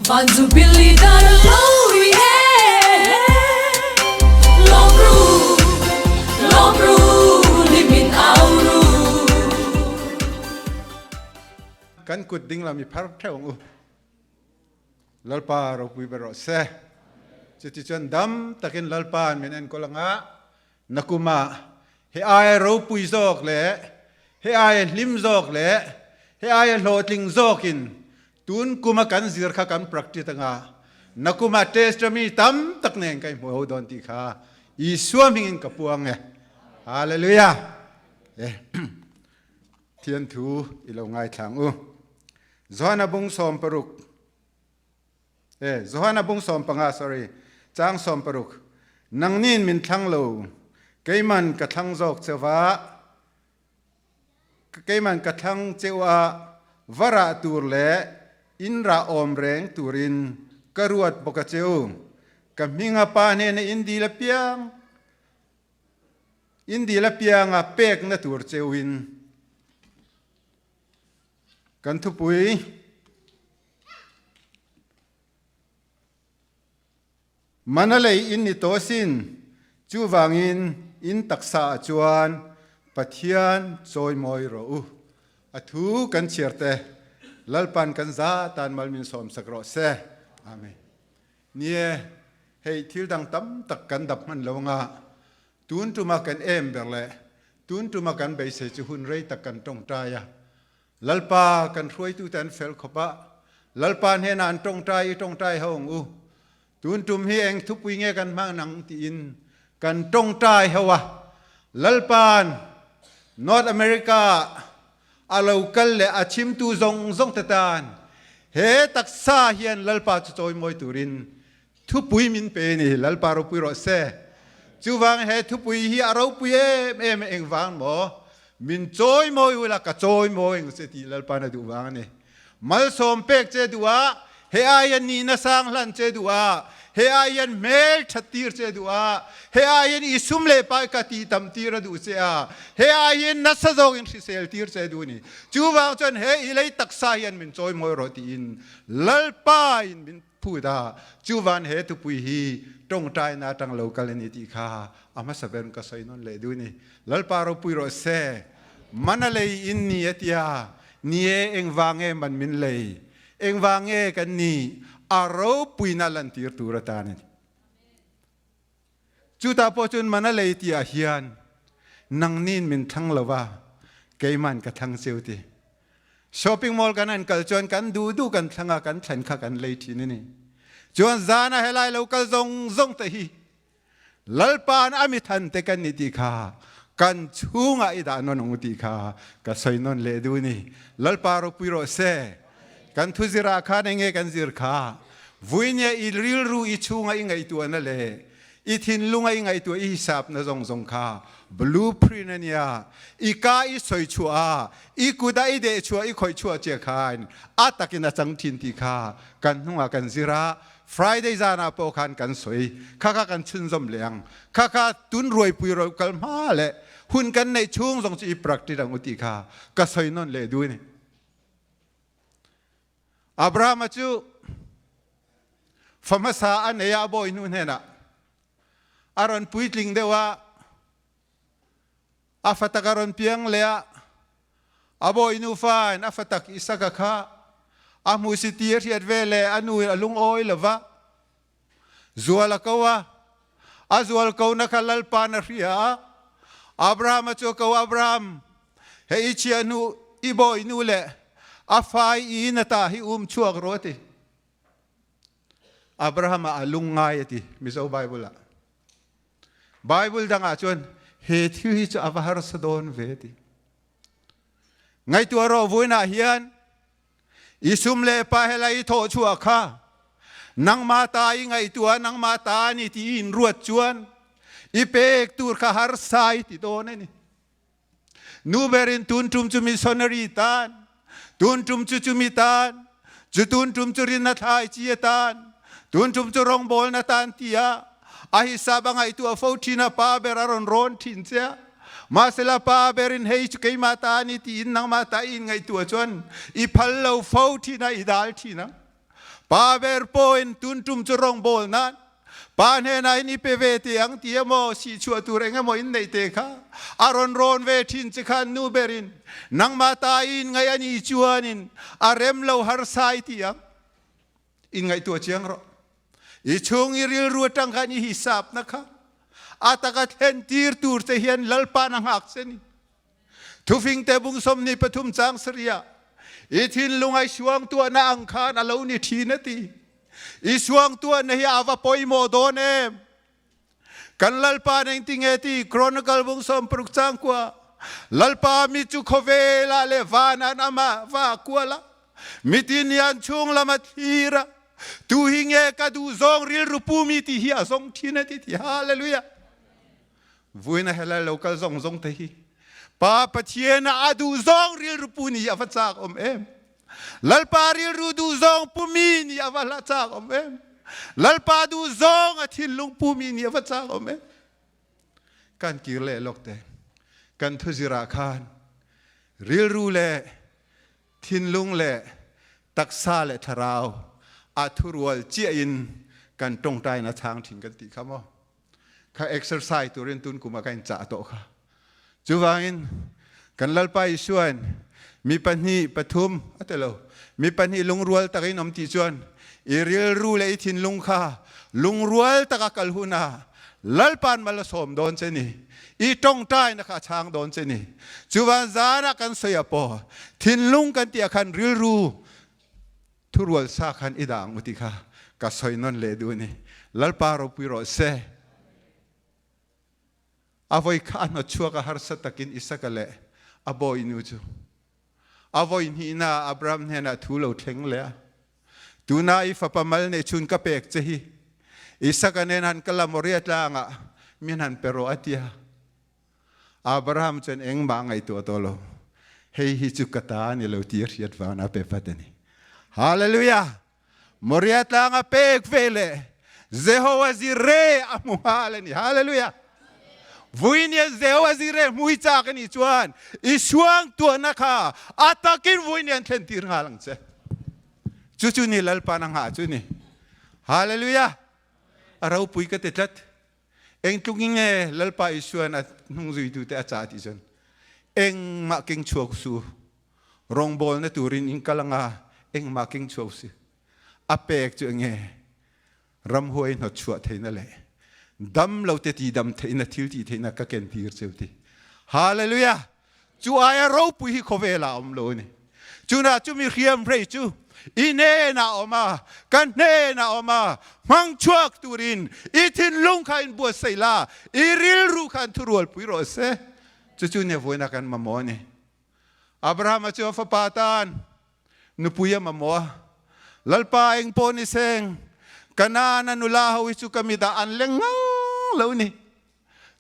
Van Jubilee dar lo i e Lawm ru, lawm ru, hlim in au ru. Kan kut dinglam i phar theuh ang u. Lalpa ropui ber rawh se. Cuticun dam takin Lalpa min enkawl anga nakum ah he aia ropui zawk le he aia hlim zawk le he aia hlawhtling zawkin tun kuma kan zir kha kan practice anga nakum ah testimony tam tak nen kan hmu ho dawn tih kha Isua hmingin ka puang e. Hallelujah. Eh. Thian thu i lo ngaithlang u. Johana bung 16 e Johana bung 15 sorry chang 16 nangnin min thlang lo keiman ka thlang zawk chewa keiman ka thlang chewa vara tur le in ra awm reng turin ka ruat bawk a cheu ka hminga pa hnena in dil apiang in dil apianga pekna tur cheuin Kan thupui mana lei in ni tawh asin, chuvangin in taksa ah chuan Pathian chawimawi rawh u. A thu kan chhiar te Lalpan kan za tan mal min sawm sak rawh se. Amen. Nie, hei thil dang tam tak kan dap hman lo anga Tun tuma kan em ber leh tun tuma kan beisei chu hun rei tak kan tawngtai a. Lalpa kan hruaitute an fel khawp a, Lalpa hnenah an tawngtai i tawngtai ho ang u. Tun tum hi eng thupui nge kan hman ang tiin kan tawngtai ho a. Lalpa'n North America a lo kal leh a chimtu zawng zawng te tan he taksa hian Lalpa chu chawimawi turin Thupui min pe ni Lalpa ropui rawh se. Chuvang he thupui hi a ropui em em engvang maw? Min chawimawi ula ka chawimawi ang che tih Lalpa na duh vang a ni. Malsawm pek che duh a, he aiin nihna sang hlan che duh a, he aiin hmel that tir che duh a, he aiin i sum leh pai ka tih tam tir a duh che a, he aiin nasa zawkin hrisel tir che duh a ni. Chuvang chuan he i lei taksa hian min chawimawi rawh tiin Lalpa in min Phut a, cu van he tupui hi tawngtaina atang lo kal a ni tih kha a hmasa ber ka sawi nawn leh duh ni. Lalpa ropui rawh se. Man a lei in ni a tia, ni e engvang nge man min lei, engvang nge kan ni a ropuina lantir tur atan a ni. Chutah pawh cun man a lei ti ah hian nangnin min thlang lo va, keiman ka thlang cheu ti. Shopping mall kan an kal chuan kan duh duh kan thlang a, kan thlen kha kan lei thin a ni. Chuan zan a helai lo kal zong zong te hi Lalpa'n a mi than te kan ni ti kha kan chungah i dah non ung ti kha ka soi non leh du ni. Lalpa ropui rawh se. Kan thu zir ah khan enge kan zir kha vuinia i rilru i chunga i ngaihtuahna le i thinlunga i ngaihtuah i hisapna zong zong kha blueprint ania i ka i soi chua i kuda i deh chua i khoi chua che khan a takin a chang thin ti kha kan hnunga kan zira Friday zana po khan kan soi kha kha kan chun zom leang kha kha tun ruai pui ro kal ma le hun kan nei chung zong chu i practice ang uti kha ka soi non le du ni Abraham chu fa hmasa a nei a bawinu hnenah a rawn puitling deuh a a fatak a rawn piang leh a a bawinu fa in a fatak Isaka kha a hmu si ti a hriat ve le a nu in a lungawi lova zual a ko a a zual ko na kha lalpa na hria a Abraham a chu ko Abraham Hei i chia nu i bawinu le a fai i na ta hi um chuak ro ti. Abraham ah a lung ngai ati Mizo Bible ah. Bible dang ah cun he thil hi cu a va harsa dawn ve ti. Ngai tua ro vui na hian i sum le pa he lai thawh chuah kha nangma ta i ngaihtua nangma ta ni ti in ruat chuan i pek tur kha harsa i ti dawn ani. Nu ber in tun tum cu missionary tan, tun tum cu cumi tan, cu tun tum cu rin na thlai chi tan, tun tum cu rawngbawl na tan tiah a hisab a ngaih tu a fo thin a pa ber a ron rawn thin cia. Mahsela pa ber in hei cu keimah ta ni tiin nangmah ta in ngaih tu ahcun i phal lo fo thin a i dal thin a. Pa ber pawhin tun tum chu rawngbawl nan Pa hnenah in i pe ve te ang ti emaw, sihchhuah tur eng emaw in neih te kha a rawn rawn ve thin che khan nu berin nangmah ta i inngaih a nih chuanin a rem lo harsa i ti ang. Inngaihtuah chiang rawh. I chhung i rilru atang khan i hisapna kha a taka thlen tir tur che hian Lalpa'n a nghak che ni. Thufingte bung 23 chang sarih ah i thinlung ai suangtuahna ang khan a lo ni thin a ti. I suangtuahna hi a va pawimawh dawn em? Kan Lalpa ning tinge ti Chronicle bung 60 chang kua Lalpa mi chu khawvel ah le van an ama va kual a mitin hian chung lam a thlir a tu hi nge ka duh zawng rilru pu mi ti hi a zong thin a ti ti hallelujah Vuina helai lo kal zong zong te hi Pa Pathian ah a duh zong rilru pu ni a va chak om em. Lalpa rilru duh zong pumi ni a va hla chak om em. Lalpa duh zong a thinlung pumi ni a va chak om em. Kan kir le lok te kan thuzir ah khan rilru le thinlung le taksa le thlarau a thurual chiah in kan tongtai na chang thin kan ti kha mo. Kha exercise turin tun kum ah kan cah tawh kha. Cuvangin kan Lalpa Isuan mi pahnih pathum a ti lo mi pahnih lungrual takin um ti chuan i rilru le i thinlung kha lungrual taka kal hun ah Lalpan mal a sawm dawn che ni i tawngtai na kha a chang dawn che ni chuvan zan ah kan soi a paw thinlung kan ti ah khan rilru Thurual sa khan i dah ang u ti kha ka soi non leh duh ni. Lalpa ropui rawh se. A voi kha a hnawtchuak a harsa takin Isaka le a bawinu cu a voi hnihna Abraham hnenah thu lo thleng le a tuna i fapa mal neih chun ka pek che hi Isaka nen han kala Moria tlangah min han pe rawh a tia. Abraham chuan engmah ngaihtuah tawh lo. Hei hi chu ka ta ni lo ti a hriat vang a pe vat a ni. Hallelujah! Moria tlang a pek ve le Jehovah Jireh a hmu nghal a ni. Hallelujah! Vui nian Jehovah Jireh hmui chak a nih chuan i suang tuahna kha a takin vui nian thlen tir nghal ang che. Chu chu ni Lalpa na ngah chu ni. Hallelujah! A ropui ka ti tlat. Eng tluk in nge Lalpa Isuan a hnungzuitute a cah ti cun engmah keng chuak su rawngbawl na turin in kal anga engmah keng chuak si a pek chu enge ramhuai hnawt chuah theina le dam lo te ti dam theina thil ti theina ka ken tir cheu ti hallelujah Cu aia ropui hi khawvel ah a um lo ni. Cuna cu mi hriamhrei cu i hnen ah um a, ka hnen ah um a, hmang chuak turin i thinlung kha in buatsaih la, i rilru kha in thurual pui rawh seh. Cucu ne voinak an mamawh ni. Abraham cu a fapa tan nupui a mamawh a. Lalpa eng pawh ni seng, Kanaan a nula ho hi cu ka mit ah an leng ngang lo ni.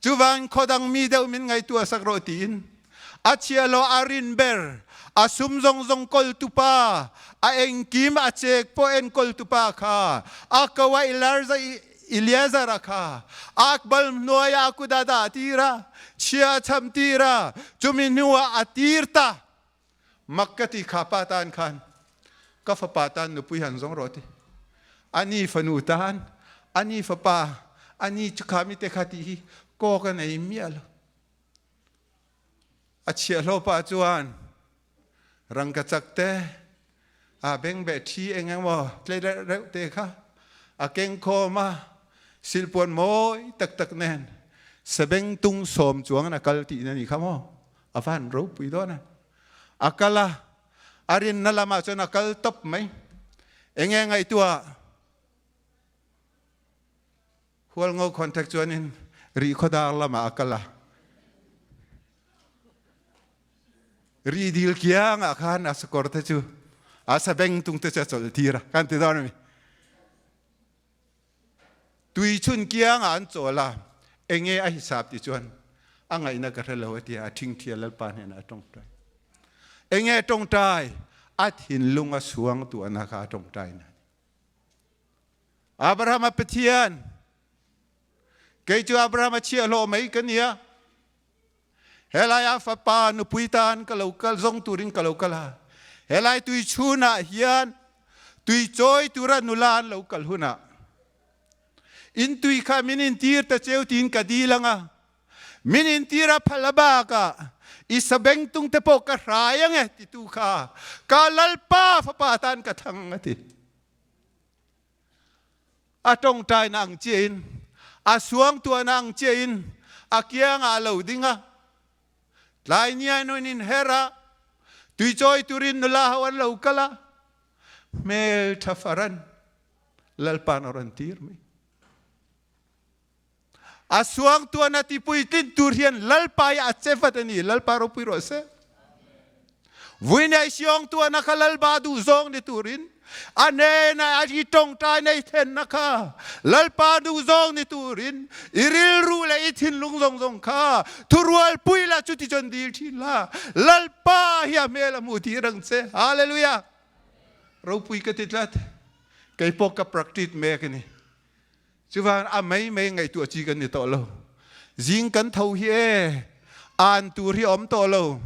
Cuvang khuadang mi deuh min ngaihtuah sak rawh tiin a chia lo a rin ber a sum zong zong kol tupa a engkim a chek po en kol tupa kha a ko a ilarza Eliezer a kha akbal hnuai a kudada tira chia cham tira chumi hnu ah a tir ta Mak ka ti kha pa tan khan ka fapa tan nupui han zong rawh ti. Ani fanu tan, ani fapa, ani chukha mi te kha ti hi ko ka nei miah lo. A chiahlo pa chuan rangkachak te a bengbeh ṭhi eng emaw tlei reuh te kha a keng khawm a silpuan mawi taktak nen sabeng tung sawm chuang in a kal ti na ni kha maw a van ropui dawn a a kal a a rinna lamah chuan a kal tawp mai enge ngaihtuah hualngo contact chuanin ri khawdar lamah a kal a ri dil kiang ah khan a sakawr te chu a sabeng tung te chu a chawlh tir a kan ti dawn mi Tuichhun kiangah an chawl a, enge a hisap ti chuan a ngaihna ka hre lo a ti a, ṭhingṭhia Lalpa hnenah a ṭawngṭai. Enge ṭawngṭai? A thinlung a suang tuahna kha a ṭawngṭai na. Abraham a Pathian, kei cu Abraham a chiahhlawh mei ka nia. Helai ah fapa nupui tan ka lo kal zong turin ka lo kal a. Helai tuichhun ah hian Tui chawi tura nula an lo kal hunah in tui kha min intir ta cheu tiin ka dil ang a, min intir a phal a bakah i sabengtung te pawh ka hrai ang e titu kha ka Lalpa fapa atan ka thlang ang a ti. A tawngtaina ang chiahin, a suangtuahna ang chiahin a kiangah a lo ding a. Tlai niain inher a, tuichawi turin nula ho an lo kal a, hmeltha faran Lalpa'n a rawn tir mai. A suangtuahna tipuitlin tur hian Lalpa hi a che vat a ni, Lalpa ropui rawh se. Vuinei siawngtuahna kha Lalpa duh zawng ni turin a hnenah i tawngtai nei thlenna kha Lalpa duh zawng ni turin i rilru leh i thinlung zawng zawng kha thurualpui la chuti chuan dil thin la Lalpa hi a hmel a hmuh tir ang che. Hallelujah! Ropui ka ti tlat. Kei pawh ka practice mek a ni. Chuvang a mei mei ngaihtuah chi kan ni tawh lo. Zing kan tho hi e, an tur hi awm tawh lo.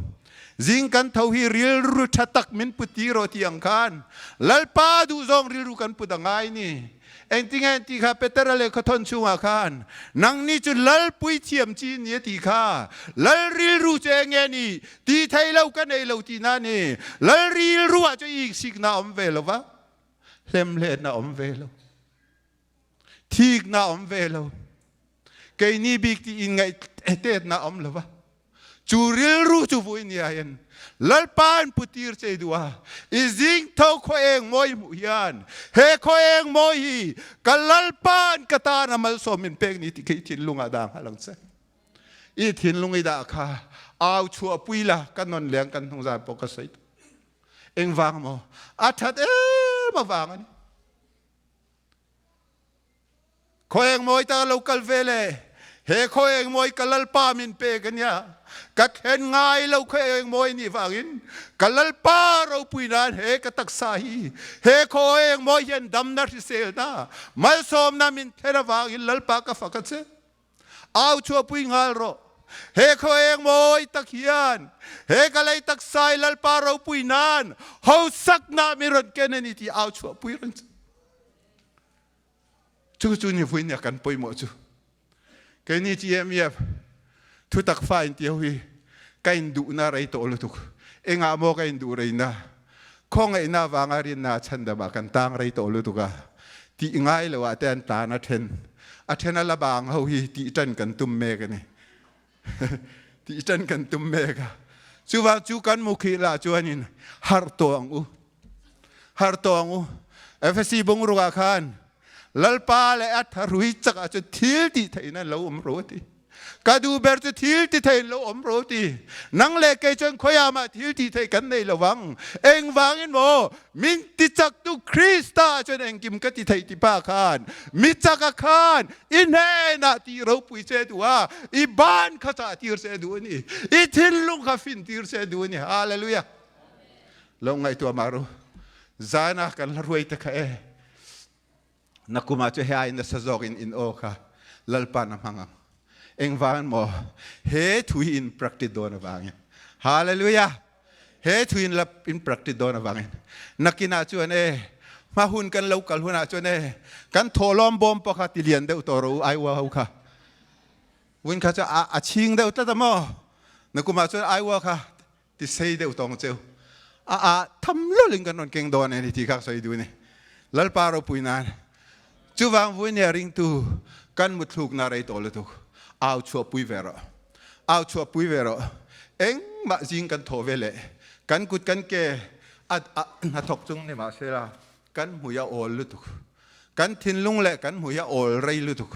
Zing kan tho hi rilru tha tak min put ti rawh ti ang khan Lalpa duhzawng rilru kan put a ngai ni. Engtinge an ti kha Petera lehkha thawn chungah khan nangni chu Lalpui thiam chi ni a ti kha. Lal rilru chu enge ni? Ti thei lo ka nei lo ti na ni. Lal rilru ah chu iksikna awm ve lo va, hlemhletna awm ve lo. Thikna awm ve lo. Keini bik ti in ngaih tetna awm lo va. Chu rilru chu vui nia in Lalpa in putir che duh a. I zing tho khaw eng mawi hmuh hian he khaw eng mawi hi ka Lalpa in ka tan a malsawm min pek ni ti khi thinlung ah dah hngal ang che. I thinlung i dah kha au chuah pui la ka non leng kan hnung zan pawh ka sawi. Engvang maw? A that em avang ani. Khaw eng mawi ta lo kal ve le. He khaw eng mawi ka Lalpa min pek a nia. Ka thlen ngai lo khaw eng mawi nih vangin ka Lalpa ropui nan he ka taksa hi he khaw eng mawi hian damna hriselna malsawmna min thlen avangin Lalpa ka fak a che. Au chhuahpui nghal rawh. He khaw eng mawi tak hian he ka lei taksa i Lalpa ropui nan hosakna mi rawn ken a ni ti au chhuahpui reng che. Chu chu ni vui nia kan pawimawh chu. Keini GMEF thutak fa in ti ho hi ka in duhna rei tawh lutuk. Engah maw ka in duh reina? Khawngaihna vanga rinna chhandam ah kan tang rei tawh lutuk a. Tih ngai lo ah te an tan a then. A then a la bang ho hi tih tan kan tum mek a ni. Tih tan kan tum mek a. Chuvang chu kan mukhih lah chuanin harh tawh ang u. Harh tawh ang u. Efesi bungruk ah khan Lalpa leh a tharui chak ah cun thil ti theih in an lo um ro a ti. Ka duh ber cu thil ti thei in lo um ro ti. Nang le kei cun khoiah mah thil ti thei kan nei lo vang. Engvang in maw min ti chak tu Krista ah cun engkim ka ti thei ti pa khan mi chak ah khan i hnenah ti ropui che duh a i ban kha cah tir che duh a ni. I thinlung kha fin tir che duh a ni. Hallelujah. Lo ngaihtuah mah ru. Zan ah kan hla ruai te kha e. Na kum ah cu he ai nasa zawk in in aw kha Lalpa na hmang ang. Engvang maw he thu hi in practice dawn avangin. Hallelujah. He thu in lap in practice dawn avangin. Nakin ah chuan e hma hun kan lo kal hun ah chuan e kan thawhlawm bawm pawh kha tilian deuh tawh rawh u ai ua ho kha. Vun kha chu a ching deuh tlat a maw. Na kum ah chuan ai ua kha ti sei deuh tawng cheu a a tham lul in kan rawn keng dawn ani ti kha ka sawi duh ni Lalpa ropui nan chuvang vui nia ringtu kan muthluk na rei tawh lutuk au chhuah pui ve rawh au chhuah pui ve rawh engmah zing kan thawh ve leh kan kut kan ke a hnathawk chung ni mahsela kan hmui a awl lutuk kan thinlung leh kan hmui a awl rei lutuk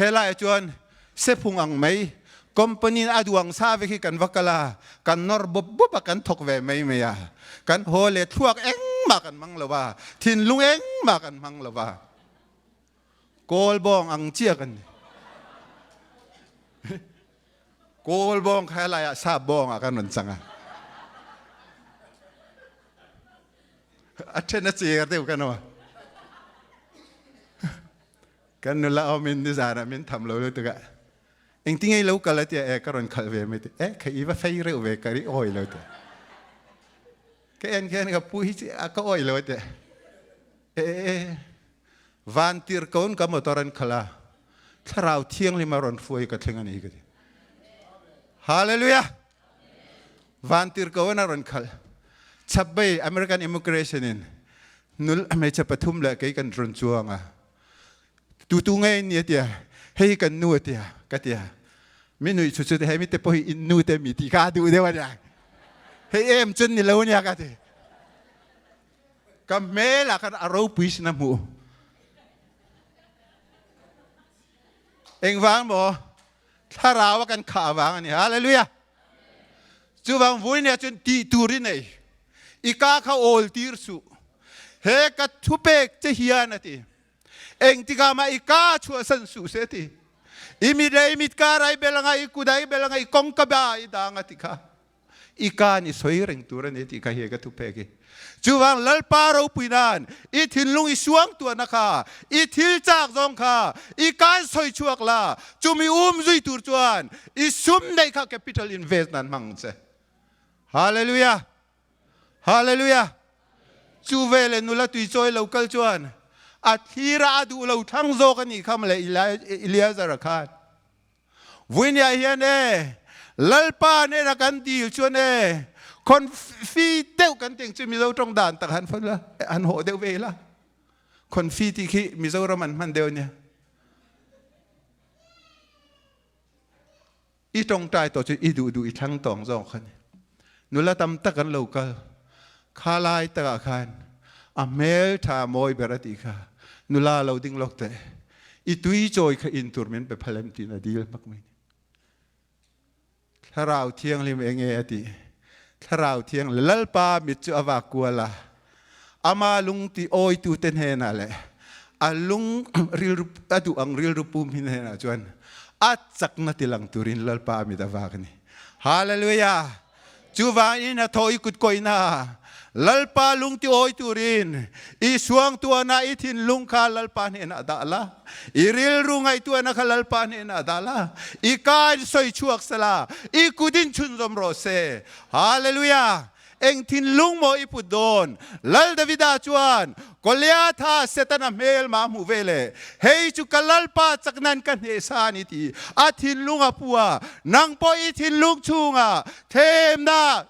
helai ah chuan sephung ang mai company a duang sa ve khi kan va kal a kan nawr bup bup a kan thawk ve mai mai a kan haw leh thluak engmah kan hmang lo va thinlung engmah kan hmang lo va kawl bawng ang chiah kan ni kawl bawng kha helai ah sap bawng ah kan rawn chang a A ṭhen a cer deuh kan aw. Kan nula awm in nizan ah min tham lo lutuk ah. Engtinge lo kal a tia e ka rawn khalh ve mai ti. E kha i va fei reuh ve ka ri awi lo ti. Ka en khian ka pu hi a ka awi lo tia. E e van tir ko ka motor an khala thlarau thianghlim a rawn hruai ka thleng ani ka ti. Hallelujah. Van tir ko an a rawn khal. Chapbei American immigration in nul hmeichhe pathum le kei kan run chuang a. Tu tu ngei ni atia hei kan nu atia ka tia mi nui chu chu te hei mi te po hi in nu te mi ti ka duh deuh ania hei em chun ni lo nia ka ti ka hmel ah khan a ropui sin a hmuh engvang maw thlarau a kan khah vang ani hallelujah chuvang vui ne chun ti tur i nei i ka kha awl tir su he ka thupek che hian ati engtikah mah i ka chuahsan suh seh ti i mit le i mit kar ai belanga i kut ai belanga i kong ka ba i dang a ti kha i kaan i soi reng tur ani ti kha hi ka thu pek i chuwang lalpa ropui nan i thinlung i suang tuana kha i thil chak zong kha i kaan soi chuak la chumi um zui tur chuan i sum nei kha capital invest nan hmang che hallelujah Hallelujah! Chu vele nula tuichawi lo kal chuan a thlira a duh lo thlang zawk a nih kha mawle Eleazar a khan. Vuinia hian e Lalpa nena kan dil chuan e khon fi deuh kan teng chu Mizo tawng dan tak han fan la han hawh deuh ve la. Khon fi ti khi Mizoram an hman deuh nia. I tawngtai tawh chu i duh duh i thlang tawng zawng kha ni. Nula tam tak an lo kal. Kha lai takah khan a hmel tha mawi ber a tih kha nula lo ding lawk teh. I tui chawi kha in tur min pe phal em tiin a dil hmak mai ni. Thlarau Thianghlim enge a tih? Thlarau Thianghlim Lalpa mit chu a vak kual a. Ama lung ti awitu te hnenah leh a lung rilru a duh ang rilru pum hi hnenah chuan a chakna tilang turin Lalpa a mit a vak a ni. Hallelujah! Chuvangin a thaw i kut kawihna Lalpa lung ti awi turin i suangtuahna i thinlung kha Lalpa hnenah dah la, i rilru ngaihtuahna kha Lalpa hnenah dah la, i ka in sawi chhuak sela, i kut in chhunzawm rawh se. Hallelujah! Eng thinlung maw i put dawn? Lal Davida chuan, Goliatha, Setana hmelma hmuh ve le, hei chu ka Lalpa chak nan ka hneh sa a ni ti a thinlung a pu a, nang pawh i thinlung chhungah themnak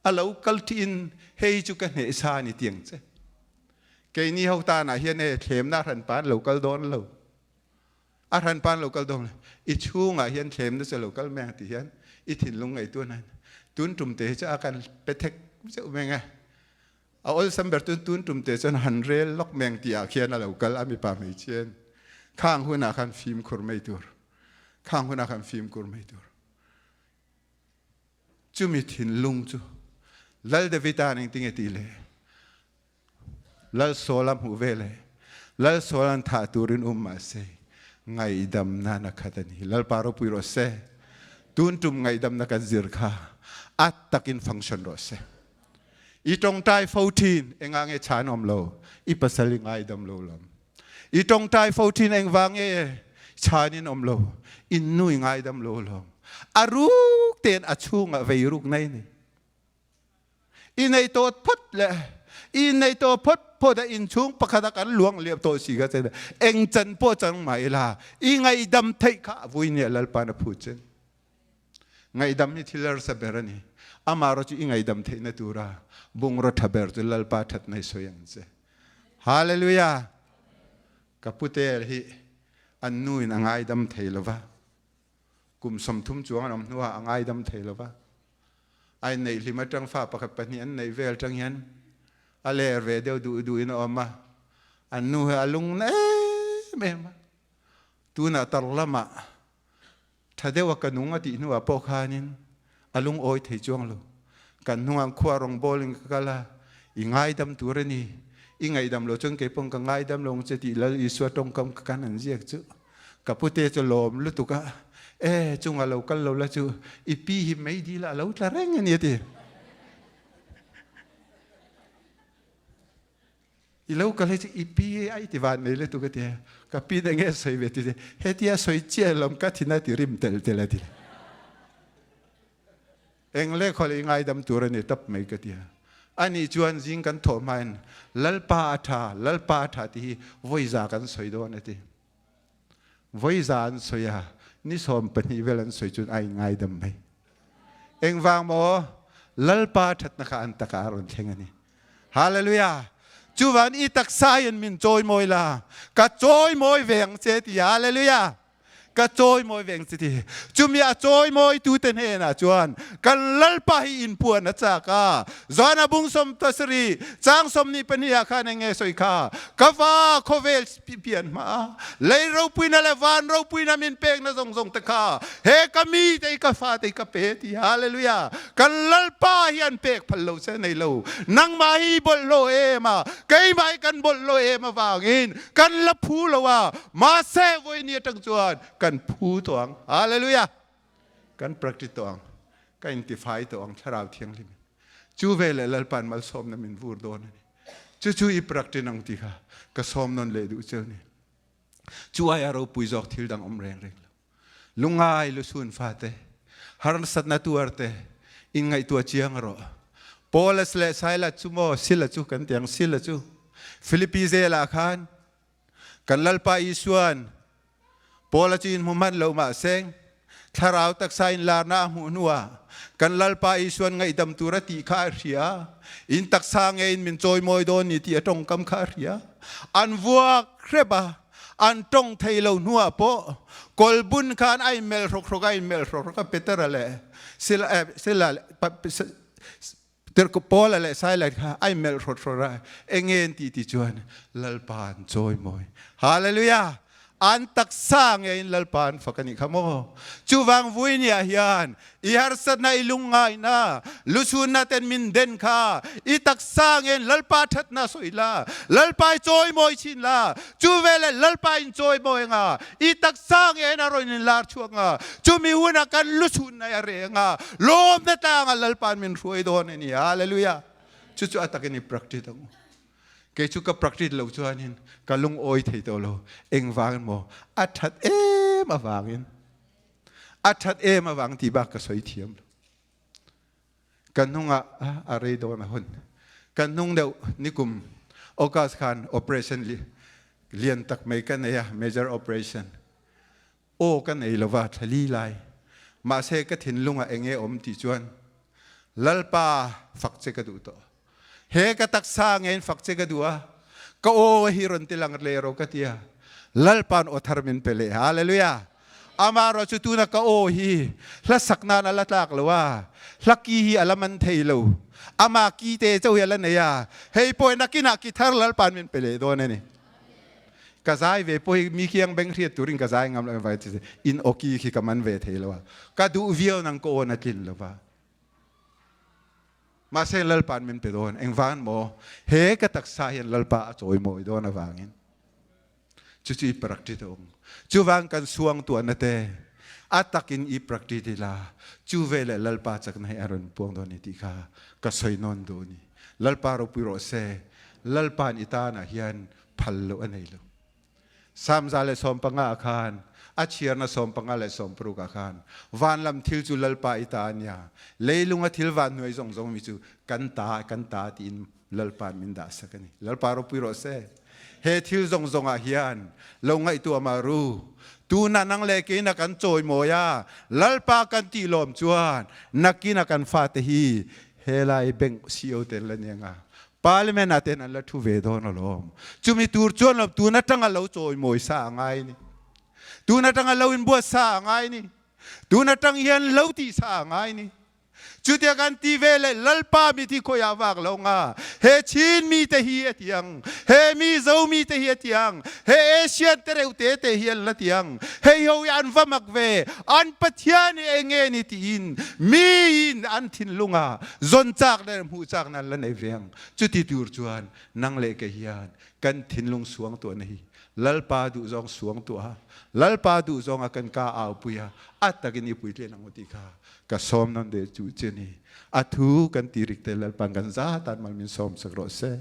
a lo kal ṭhin, hei chu ka hneh sa a ni tiang che. Keini ho tanah hian e thlemnak hranpa an lo kal dawn lo. A hranpa an lo kal dawn lo. I chhungah hian thlemna chu a lo kal mai ang ti hian i thinlung ngaihtuah hna. Tun tum te hi chu a kan pe thek zeuh mai ang e. A awlsam ber tun tun tum te chuan han rel lawk mai ang tih ah khian a lo kal a mipa hmeichhia in. Khang hunah khan fimkhur mai tur. Khang hunah khan fimkhur mai tur. Chumi thinlung chu Lal David-a'n engtinge tih le? Lal Saul a hmuh veleh Lal Saul an thah turin um mahse ngaihdamna na khat a ni. Lalpa ropui rawh se. Tun tum ngaihdamna kan zir kha a takin function rawh se. I tawngtai fo thin enga nge chan awm lo i pasal i ngaidam lo lam. I tawngtai fo thin engvang nge chan in awm lo in nu i ngaidam lo lawm. A ruk ten a chhungah vei ruk nei ni. I nei tawh phawt le i nei tawh phawt phawt a inchhung pakhat a kan luang liam tawh si kha chen eng chan pawh chang mah ila i ngaihdam theih kha vui nia Lalpa na phut chen ngaihdam hi thil harsa ber ani amah ro chu i ngaihdam theihna tura bungraw tha ber chu Lalpa that nai sawi ang che Hallelujah ka puter hi an nu in a ngaidam thei lova kum 30 chuang an awm hnuah a ngaidam thei lova A inneih hlim atang fa pakhat pahnih an neih vel atang hian a ler ve deuh duh duh in a awm a, an nu hi a lung na em em a. Tunah tar lamah tha deuh a ka nung a tih hnuah pawh khanin a lungawi thei chuang lo. Kan hnungah khua rawngbawl in ka kal a, i ngaidam tur a ni, i ngaihdam lo chuan kei paw'n ka ngaidam lo ang che tih Lal Isua tawngkam ka kan an ziak chu. Ka pute chu lawm lutuk a, E, chunga lo kal lo la chu i pi hi meidil ah a lo tla reng a ni a ti. I lo kal hi chu i pi a i ti van nei lutuk a ti. Ka pi na nge sawi ve ti te, hetia sawi chiah lawm ka thin a ti rim tel tel a ti. Eng le khawl i ngaidam tur a ni tawp mai ka ti a. Ani chuan zing kan thawh hmain Lalpa a tha, Lalpa a tha ti hi vawiza kan sawi dawn a ti. Vawiza an sawi a, ni 12 vel an sawi chuan a inngaidam mai. Engvang maw? Lalpa thatna kha an takah a rawn thleng a ni. Hallelujah! Chuvan i taksa in min chawimawi la, ka chawimawi ve ang che ti. Hallelujah! Ka chawimawi ve ang che ti. Chumi a chawimawi tu te hnenah chuan kan Lalpa hi in puan a chak a. Zana bung 17 chang 22 ah khan eng nge sawi kha? Ka va khawvel pian hma a, lei ropuina le van ropuina min pekna zawng zawng te kha he ka mi te hi ka fa te hi ka pe ti. Hallelujah! Kan Lalpa hian pek phal lo che nei lo. Nangmah hi i bawlhhlawh em a, keimah hi kan bawlhhlawh em avangin kan la phu lo a, mahse vawi ni atang chuan kan phu tawh ang. Hallelujah! Kan practice tawh ang. Ka intifai tawh ang Thlarau Thianghlim. Chu veleh Lalpa'n malsawmna min vur dawn a ni. Chu chu i practice ang ti kha ka sawm nawn leh duh cheu ni. Chu aia ropui zawk thil dang awm reng reng lo. Lungai lusun fate, harsatna tuarte in ngaihtuah chiang rawh. Paulus leh Silas chu maw Sila chu kan tiang Sila chu Philippi zelah khan kan Lalpa Isuan Paula chu in hmu hman lo mahse thlarau taksa in larna a hmuh hnuah kan Lalpa Isuan ngaihdam tur a tih kha a hria. In taksa ngeiin min chawimawi dawn ni tih a tawngkam kha a hria. An vuak hrep a, an tawng thei lo hnuah pawh kawlbun khan a inmelh hrawk hrawk a inmelh hrawk hrawk a Petera leh Sila eh, Sila leh Paula leh Sila kha a inmelh hrawt hrawt a enge an ti ti chuan Lalpa an chawimawi. Hallelujah! An taksa ngeiin Lalpa an fak a nih kha maw. Chuvang vui ni ah hian i harsatna i lungngaihna lusunna ten min den kha i taksa ngein Lalpa thatna sawi la, Lalpa i chawimawi chin la, chu veleh Lalpa in chawimawi anga i taksa ngein a rawn in lar chhuak nga, chumi huna kan lusunna a reh anga lawmna tlanga Lalpa'n min hruai dawn a ni. Hallelujah! Chu chu a takin i practice ang u. Kei chu ka practice lo chuanin ka lungawi thei tawh lo. Engvangin maw? A that em avangin. A that em avang ti bak ka sawi thiam lo. Kan hnungah a rei dawn a hun. Kan hnung deuh nikum August khan operation lian tak mai ka nei a, major operation. Aw ka nei lova thlali lai. Mahse ka thinlungah enge awm ti chuan Lalpa fak che ka duh tawh. He ka taksa ngein fak che ka duh a, ka aw hi rawn ti lang le ro ka tia. Lalpa'n aw thar min pe leh. Hallelujah. Ama ro chu tuna ka aw hi hla sak nan a la tlak lo a, hla ki hi a la man thei lo. Ama ki te chauh hi a la nei a, hei pawh nakinah ki thar Lalpa'n min pe leh dawn a ni. Ka zai ve pawh hi mi khiang beng hriat turin ka zai ngam lo vai ti in awki khi ka man ve thei lo a ka duh viau nang ka awn a tlin lo va mahse Lalpa'n min pe dawn engvang maw he ka taksa hian Lalpa a chawimawi dawn avangin chu chu i practice a um chuvang kan suang tuahna te a takin i practice ila chu veleh Lalpa chakna hi a rawn puang dawn ni tih kha ka sawi nawn duh ni Lalpa ropui rawh se Lalpa'n i tanah hian phal loh a nei lo. Salm 115 ah khan a chhiarna 15 le 60 ah khan van lam thil chu Lalpa i ta a nia, leilung a thil van hnuai zong zong mi cu kan ta kan ta tiin Lalpa'n min dah sak a ni. Lalpa ropui rawh se. He thil zong zong ah hian lo ngaihtuah ma ru. Tuna nang le kei na kan chawimawi a, Lalpa kan ti lawm chuan nakin a kan fate hi helai bank CEO ten la ni anga Parliament ah ten an la thu ve dawn alawm. Chumi tur chuan lawm tun atanga lo chawimawi sa a ngai ni. Tun atanga lo inbuat sa a ngai ni. Tun atang hian lo tih sa a ngai ni. Chutia kan ti ve le Lalpa mi thi khawiah vak lo nga. He Chin mi te hi a ti ang. He Mizo mi te hi a ti ang. He Asian te reuh te te hi an la ti ang. Hei ho hi an va mak ve. An Pathian hi enge ni tiin mi in an thinlunga Zon chak le hmuh chak nan la nei ve ang. Chuti tur chuan nang le kei hian kan thinlung suang tuah na hi Lalpa duh zawng suang tuah a Lalpa duh zawng a kan ka au pui a a takin i puitlin ang u ti kha ka sawm non de chu che ni. A thu kan ti rik te Lalpan kan za tan mal min sawm sak rawh se.